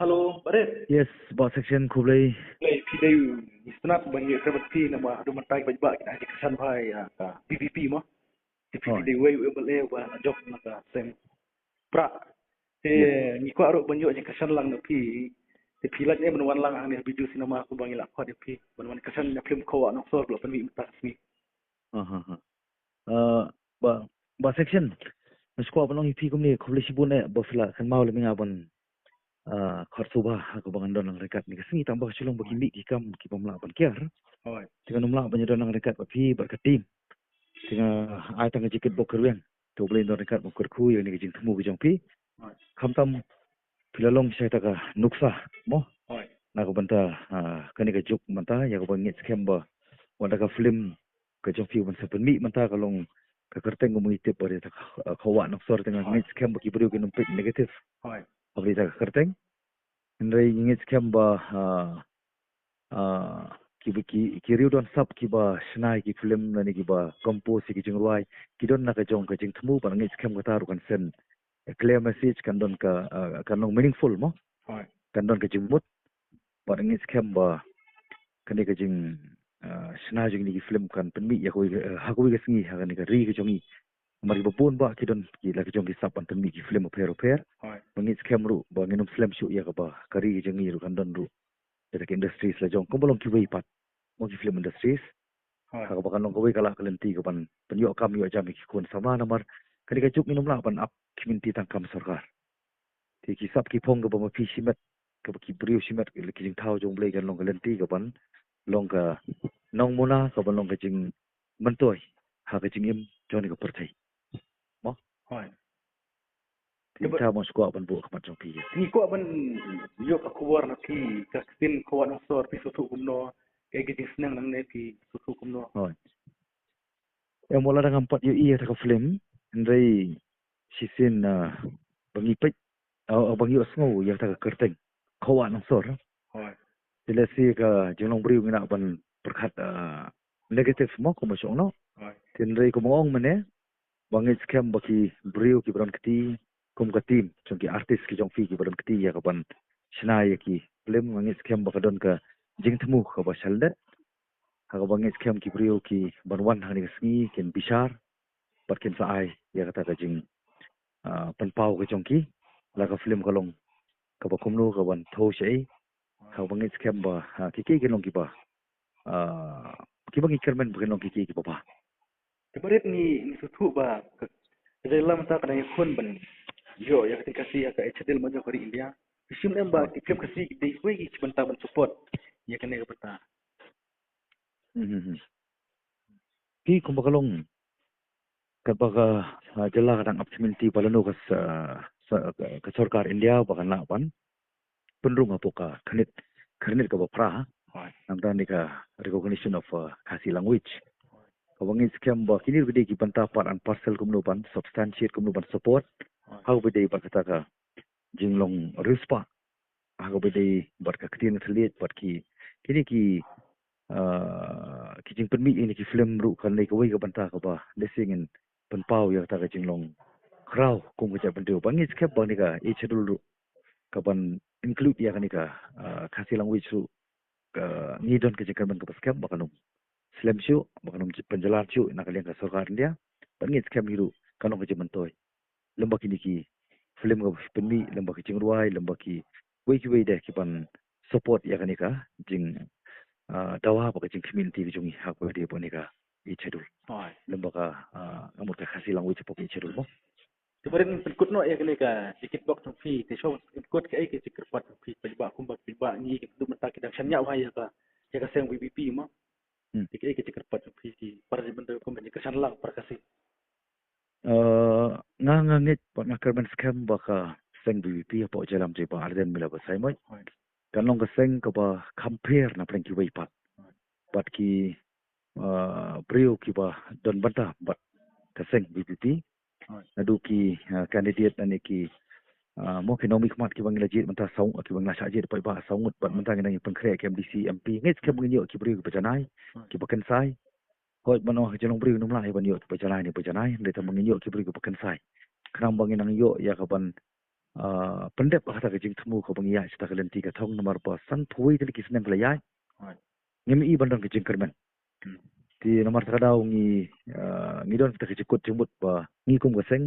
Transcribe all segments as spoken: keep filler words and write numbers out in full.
Hello, Barit. Yes, Bah Section, khublei. Khublei, phi dei u sngewtynnat ban ïakren bad phi namar haduh mynta ki paidbah ki dang kyrshan bha ïa ka V P P mo. Te phi dei uwei u M L A uba la jop na ka seng Prah. Te ngi kwah ruh ban ïoh jingkyrshan lang na phi. Te phi lah ne ban wan lang hangne ha Bijou Cinema kumba ngi la khot ïa phi ban wan kyrshan ïa ka film Khawah Nongsor ba la pynmih mynta ka sngi. Aha. Uh, Bah, Bah Section, nga sngewkwah ban ong ïa phi kumne, khublei shibun eh ba phi la kynmaw lem ïa nga ban uh, khot sngewbha ha kaba ngan don lang ryngkat ne ka sngi, tang ba ka shu long ba ki mih ki kam ki bym lah ban kiar. Te ngan ym lah ban ïadon lang ryngkat bad phi bad ka team. Te nga ai tang ka jingkitbok kyrwiang. Te U Blei un don ryngkat ban kyrkhu ïa kane ka jingthmu ka jong phi. Khamtam phi la long shai ta ka nuksa mo. Na ka bynta uh, kane ka juk mynta ïa kaba ngeit skhem ba wat da ka film ka jong phi ban sa pynmih mynta ka long ka kyrteng kumba ngi tip ba dei ta ka uh, Khawah Nongsor, te nga ngeit skhem ba ki briew kin ym peit negative. Haba dei ta ka kyrteng. Hynrei ngi ngeit skhem ba uh, uh, ki, ki, ki riew don sap kiba shna ïa ki film lane kiba compose ïa ki jingrwai ki don na ka jong ka jingthmu, bad ngeit skhem kata ruh kan send a clear message, kan don ka uh, kan long meaningful mo. Kan don ka jingmut. Bad ngeit skhem ba kane ka jing uh, shna jong kine ki film kan pynmih ïa kawei uh, ha kawei ka sngi ha kane ka ri ka jong ngi. Namar kiba bun bah ki don ki la ki jong ki sap ban pynmih ki film bapher bapher. Ba ngeit skhem ruh ba ngin ym slem shuh ïa kaba ka ri ka jong ngi ruh kan don ruh ïa ki industries la jong kumba long kiwei pat mo, ki film industries. Ha kaba kan long kawei ka la ka lynti kaban pynïoh kam ïoh jam ïa ki khun samla namar kane ka juk ngin ym lah ban ap community tang kam sorkar. Te ki sap ki phong kaba ma phi shimet, kaba ki briew shimet, ki jingthaw jong U Blei kan long ka lynti kaban long ka nongmuna, kaban long ka jingmyntoi ha ka jingim jong kane ka pyrthei. Mo? Hooid. Te ita mo sngewkwah ban buh khmat jong phi. Ngi kwah ban ïoh ka khubor na phi, ka ktien Khawah Nongsor phi sngewthuh kumno, kaei ka jingsneng nangne phi sngewthuh kumno. Hooid. Em, wat la dang ngam pat ïohi ïa kata ka film, hynrei shisien uh, ba ngi peit uh, ba ngi ïohsngew ïa kata ka kyrteng Khawah Nongsor. Te lehse ka jinglong briew ngi lah ban pyrkhat uh, negative mo, kumba shong noh. Te hynrei kumba nga ong mynne, ba ngeit skhem ba ki briew kiba don kti kum ka team jong ki artist ki jong phi kiba don kti ïa kaban shna ïa ki film, nga ngeit skhem ba ka don ka jingthmu kaba shaldet. Ha kaba ngeit skhem ki briew kiban wan hangne ka sngi kin bishar bad kin sa ai ïa kata ka jing uh, pynpaw ka jong ki, la ka film ka long kaba kumno, kaban thew shaei. Ha kaba ngeit skhem ba uh, ki ki kin long kiba uh, kiba ngi kyrmen ba kin long ki ki kiba bha. Te Barit, ngi ngi sngewthuh ba ka jylla mynta ka dang ïakhun ban ïoh ïa ka ktien Khasi ha ka Eighth Schedule mo jong ka ri India. Phi shem em ba ki film Khasi ki dei kiwei ki bynta ban support ïa kane ka bynta? Phi, kumba ka long, katba ka uh, jylla ka dang ap community ba lano ka, uh, ka sorkar India ba kan lah ban pynrung hapoh ka khyrnit, khyrnit kaba phra. Namar kane ka recognition of uh, Khasi language. Kaba ngeit skhem ba kine ruh ki dei ki bynta part and parcel kumno ban substantiate, kumno ban support. Ha kaba dei bad kata ka jinglong riewspah, ha kaba dei bad ka ktien thylliej bad ki kine ki uh, ki jingpynmih ïa kine ki film ruh kan dei kawei ka bynta kaba lehse ngin pynpaw ïa kata ka jinglong khraw kum ka jaitbynriew. Ba ngeit skhem ba kane ka Eighth Schedule ruh kaban include ïa kane ka uh, Khasi language ruh, ka ngi don ka jingkyrmen kaba skhem ba kan ym slem shuh, ba kan ym pynjlan shuh na ka liang ka sorkar India. Ba ngeit skhem hi ruh kan long ka jingmyntoi lem bad kine ki film kaba pynmih, lem bad ki jingrwai, lem bad kiwei kiwei de kiban support ïa kane ka jing uh, dawa bad ka jing community ka jong ngi ha kaba dei bad kane ka Eighth Schedule. Lem bad ka uh, ka mut ka Khasi language hapoh ka Eighth Schedule mo. Te Barit, pynkut noh ïa kane ka jingkitbok jong phi, te shuwa pynkut, kaei ka jingkyrpad jong phi, paidbah kumba paidbah ngi ki duh mynta ki dang shaniah bha ïa ka, ïa ka seng V P P mo. Te kaei ka jingkyrpad jong phi ki para bynta kumba jingkyrshan lang para Khasi? Uh, nga nga ngeit bad nga kyrmen skhem ba ka seng V P P hapoh jylla mynta, Bah Ardent Miller Basaiawmoit, kan long ka seng kaba kham pher na pdeng kiwei pat. Bad ki uh, briew kiba don bynta bad ka seng V P P, naduh ki uh, candidate lane ki uh, mo ki nongmihkhmat kiba ngi la jied mynta saw, kiba ngi la shah jied paidbah saw ngut, bad mynta ngi dang pynkhreh ki M D C, M P. Ngeit skhem ba ngin ïoh ki briew kiba janai, kiba kynsai. Hooid, mano ha ka jinglong briew ngim lah ban ïoh kiba janai ne ba janai, hynrei tang ba ngin ïoh ki briew kiba kynsai. Khnang ba ngin nang ïoh ïa kaban pyndep ha kata ka jingthmu kaba ngi ïaid sha kata ka lynti ka thong namar ba san phew wei tylli ki snem ka la ïaid. Ngim i ban don ka jingkyrmen. Te namar kata ka daw ngi ngi don kata ka jingkut jingmut ba ngi kum ka seng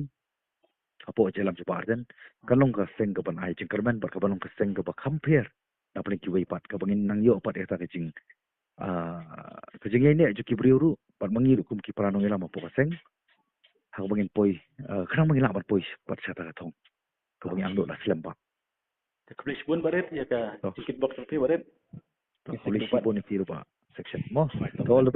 hapoh jingïalam jong Bah Ardent kan long ka seng kaban ai jingkyrmen bad kaban long ka seng kaba kham pher na pdeng kiwei pat kaba ngin nang ïoh pat ïa kata ka jing ka jingïaineh jong ki briew ruh bad ma ngi ruh kum ki para nongïalam hapoh ka seng. Ha kaba ngin poi khnang ba ngin lah ban poi pat sha kata ka thong kaba ngi angnud la slem bha. Te khublei shibun Bah Ardent ïa ka jingkitbok jong phi Bah Ardent. Khublei shibun ïa phi ruh Bah Section mo. All the